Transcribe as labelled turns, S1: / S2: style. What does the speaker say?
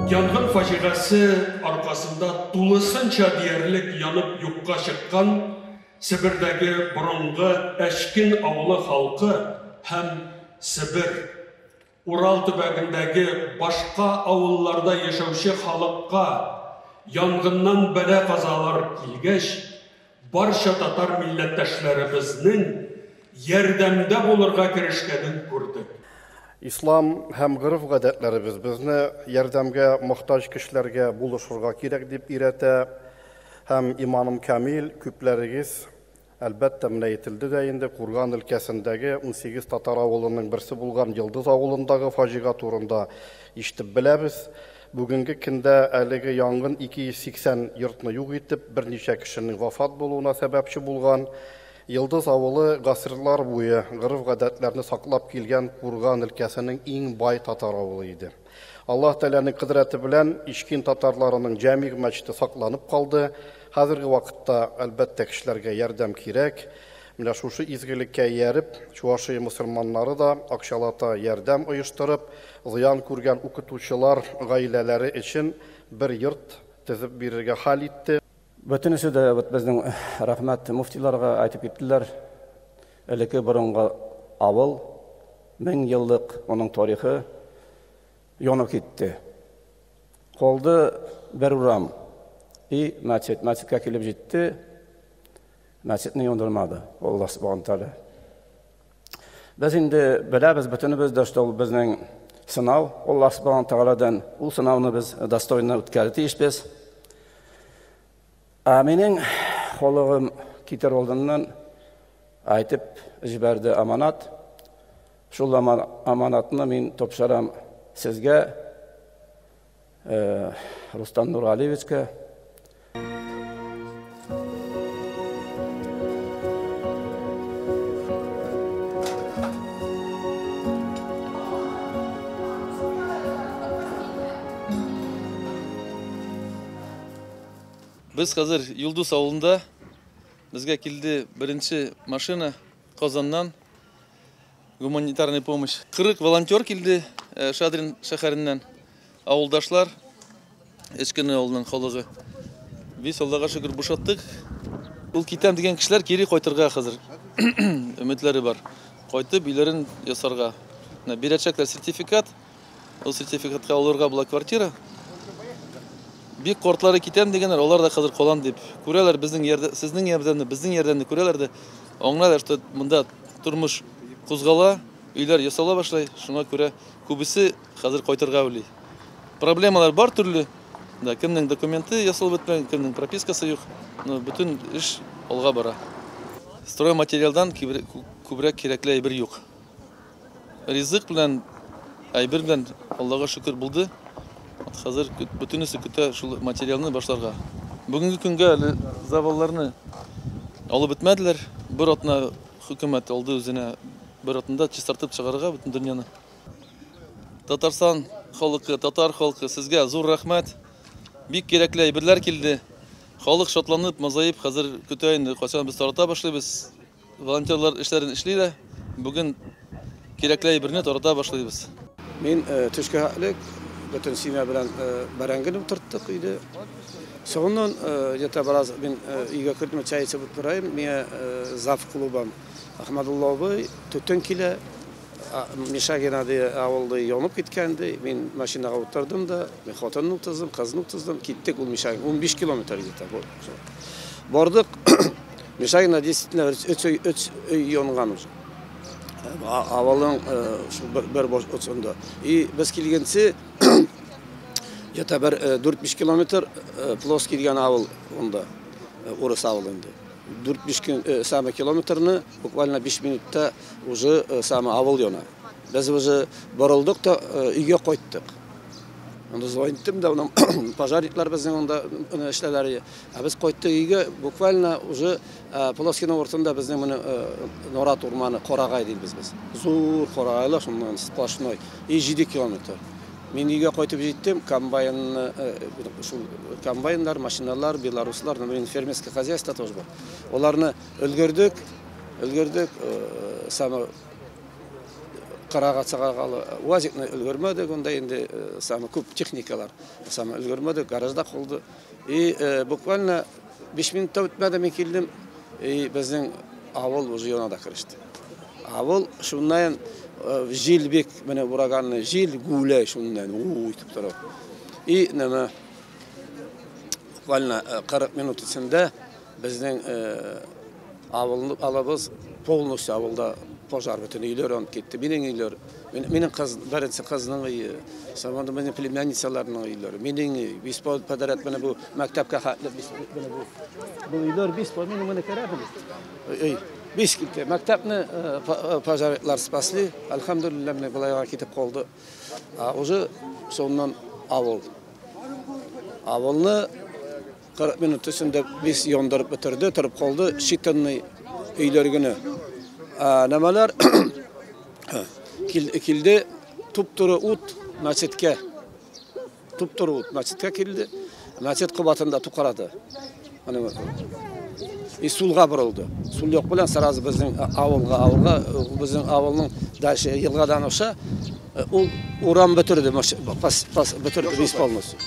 S1: Янгын фаҗигасе аркасында тулысынча диярлек янып юкка чыккан Себердәге борынгы Әчкен авылы халкы һәм Себер, Урал төбәгендәге башка авылларда яшәүче халыкка янгыннан бәла-казалар килгәч, барча татар милләттәшләребезнең ярдәмдә булырга керешкәнен күрдек.
S2: Ислам һәм гореф-гадәтләребез безне ярдәмгә мохтаҗ кешеләргә булышырга кирәк дип өйрәтә. Һәм иманым камил, күпләрегез, әлбәттә, менә әйтелде дә инде, Курган өлкәсендәге 18 татар авылының берсе булган Йолдыз авылындагы фаҗига турында ишетеп беләбез. Бүгенге көндә әлеге янгын 280 йортны юк итеп, берничә кешенең вафат булуына сәбәпче булган. Йолдыз авылы гасырлар буе гореф-гадәтләрне саклап килгән Курган өлкәсенең иң бай татар авылы иде. Аллаһ Тәгаләнең кодрәте белән Ичкин татарларының җәмигъ мәчете сакланып калды. Хәзерге вакытта, әлбәттә, кешеләргә ярдәм кирәк. Менә шушы изгелеккә ияреп, Чувашия мөселманнары да акчалата ярдәм оештырып, зыян күргән укытучылар гаиләләре өчен бер йорт төзеп бирергә хәл итте.
S3: Бөтенесе дә вот безнең рәхмәт муфтиларга әйтеп киттеләр. Элекке борынгы авыл, 1000 еллык аның тарихы янып китте. Калды бер урам. И мәчет, мәчеткә килеп җитте. Мәчетне яндырмады Аллаһ субхана тааля. Без инде беләбез, бөтенебез дә, что ул безнең сынау Аллаһ субхана тааладан. Ул сынауны без достойно үткәрергә тиешбез. Ә минем холыгым китер алдыннан әйтеп җибәрде аманат. Шул аманатны мин тапшырам сезгә, Рустам Нургалиевичка.
S4: Без хәзер Йолдыз авылында. Безгә килде беренче машина Казаннан. Гуманитарная помощь. 40 волонтер килде Шадрин шәһәреннән. Авылдашлар, Эчкене авылының халыгы. Без Аллага шөкер бушаттык. Ул китәм дигән кешеләр кире кайтырга хәзер өметләре бар. Кайтып өйләрен ясарга. Менә бирәчәкләр сертификат. Ул сертификатка алырга була квартира. Бик кортлары китәм дигәннәр, алар да хәзер калам дип күрәләр безнең ярдәм, сезнең ярдәмне, безнең ярдәмне күрәләр дә аңлайлар, что монда тормыш кузгала, өйләр ясала башлый. Шуңа күрә күбесе хәзер кайтырга уйлый. Проблемалар бар төрле. Да, кемнең документы ясалып бетмәгән, кемнең пропискасы юк. Но бөтен эш алга бара. Стройматериалдан күбрәк кирәкле әйбер юк. Ризык белән, әйбер белән Аллага шөкер булды. Хәзер бөтенесе көтә шул материалны башларга. Бүгенге көнгә әле завалларны алып бетмәделәр. Бер атна хөкүмәт алды үзенә, бер атнада чистартып чыгарырга бөтен дөньяны. Татарстан халкы, татар халкы, сезгә зур рәхмәт. Бик кирәкле әйберләр килде. Халык шатланып, мазаеп хәзер көтә инде, кайчан без тарата башлыйбыз. Волонтерлар эшләрен эшли дә, бүген кирәкле әйберне тарата башлыйбыз.
S5: Мин төшкә элек бөтен семья белән бәрәңгене утырттык өйдә. Соңыннан где-то бераз мин өйгә кердем, чәй эчеп утырайым. Миңа зав клубым Ахмадулла абый төтен килә. Мишагина ди авылда янып киткән ди. Мин машинага утырдым да, мин хатынны утырдым, кызны утырдым. Киттек ул Мишагина, 15 километр где-то. Бардык. Мишагина действительно өч өй янган уже. Авылның шул бер очында. И без килгәнче где-то бер дүрт-биш километр плоский дигән авыл унда, урыс авылы инде. Дүрт-биш көн самый километрны буквально 5 минутта уже самый авыл яна. Без уже борылдык та өйгә кайттык. Анда звониттем да, пожарниклар безнең анда эшләләр. Ә без кайттык өйгә, буквально уже Плоскиның уртында безнең менә Норат урманы, Карагай дибез без. Зур карагайлар, шуннан сплошной. И 7 километр. Мин өйгә кайтып җиттем, комбайнны, шул комбайннар, машиналар, белоруслар, ну, фермерское хозяйство тоже бар. Аларны өлгердек, өлгердек, самы кырага чыгаргалы УАЗикны өлгермәдек, унда инде самы күп техникалар, самы өлгермәдек, гаражда калды. И буквально 5 минут та үтмәде, мин килдем, и безнең авыл уже яна да кереште. Авыл шуннан җил бик менә ураганный җил гүләй шуннан у итеп тора. И нәмә буквально 40 минут эчендә безнең авыл алабыз полностью авылда пожар, бөтен өйләр янып китте. Минем өйләр, минем кыз, беренче кызның өе, соңында минем племянницаларның өйләре, минем өй, биш подряд менә бу мәктәпкә хәтле менә бу. Бу өйләр биш по минем менә керә бу. Өй, биш китте. Мәктәпне пожарниклар спасли. Альхамдулилла, менә болайга китеп калды. А уже соңыннан авыл. Авылны 40 минут эчендә без яндырып бетерде, торып калды считанный өйләр генә. Нәмәләр килде, туп-туры ут мәчеткә. Туп-туры ут мәчеткә килде. Мәчет кабатында тукрады. Аны и сулга борылды. Сул як белән сразу безнең авылга, авылга, безнең авылның дальше елгадан аша ул урам бетерде, бетерде весь полностью.